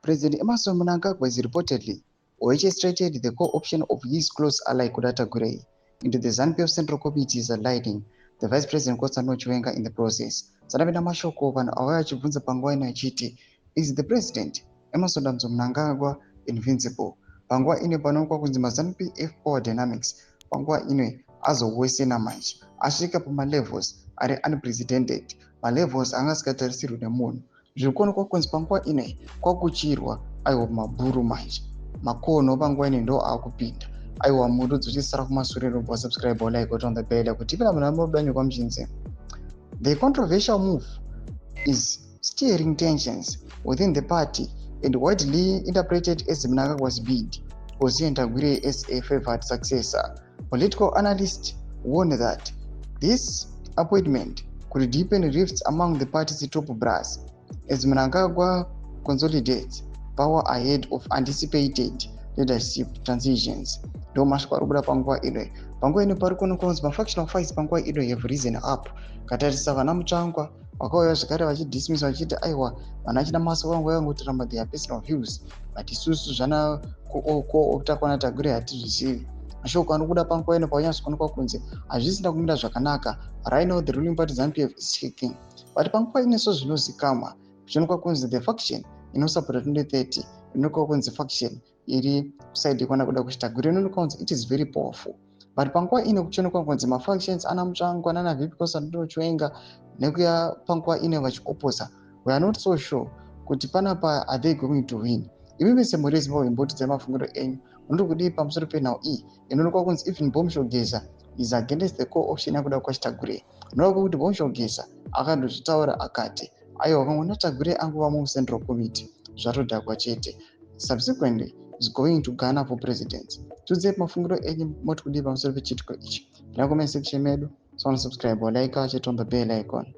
President Emmerson Mnangagwa is reportedly orchestrated the co-option of his close ally Kuda Tagwirei into the ZANU-PF Central Committee's leading the Vice President Constantino Chiwenga in the process. Sanapinda mashoko vanhu ava vachibvunza panguva ino achiti, is the President Emmerson Dambudzo Mnangagwa invincible? Panguva ino panoonekwa kunzi maZANU-PF power dynamics panguva ino azowesena manje, asvika pamalevels ari unprecedented, malevels anga asingatarisirwi nemunhu. Zviri kuonekwa kunzi panguva ino kwakuchirwa aiwa mabhuru manje, makono panguva ino ndo akupinda. Aiwa, munhu dzochisara kumasure, robva subscribe, like, on the bell kuti ipinda munhu amodanyurwa muchinzi. The controversial move is stirring tensions within the party and widely interpreted as Mnangagwa's bid for Tagwirei as a favored successor. Political analysts warn that this appointment could deepen rifts among the party's top brass as Mnangagwa consolidates power ahead of anticipated leadership transitions. Ndo mashoko ari kubuda panguva ino. Panguva ino pari kuonekwa kunzi mafactional fights panguva ino have risen up. Katarisa vana Mutsvangwa vakauya zvakare vachidismiss, vachiti aiwa, vana Chinamasa vangu vakangotiramba their personal views, but isusu zvana co-opta kwana Tagwirei hatizvizivi. Mashoko anobuda panguva ino paunyatsokuonekwa kunzi hazvisina kumira zvakanaka. Right now the ruling party ZANU-PF is shaking, but panguva ino so zvinozikamwa zvichionekwa kunzi the faction inosapota 2030 inoonekwa kunzi faction iri kuside kwana Kuda kuChitagwirei inoonekwa kunzi it is very powerful. But panguva ino kuchionekwa kunzi mafactions ana Mutsvangwa nana VP Constantino Chiwenga nekuya panguva ino vachioposa, we are not so sure kuti panapa are they going to win. Imi vese mhuri yeZimbabwe, mbotidzai mafungiro enyu, munoti kudii pamusoro penhau iyi inoonekwa kunzi even Bombshell Geza is against the co-option yaKuda kwaChitagwirei? Noreva kuti Bombshell Geza akandozvitaura akati aiwa, kamwana Tagwirei angova mucentral committee zvatodhakwa chete, subsequently is going to ghana for presidency. Tiudzei mafungiro enyu, moti kudii pamusoro pechiitiko ichi? Pinda comment section medu, so subscribe, like, chit on the bell icon.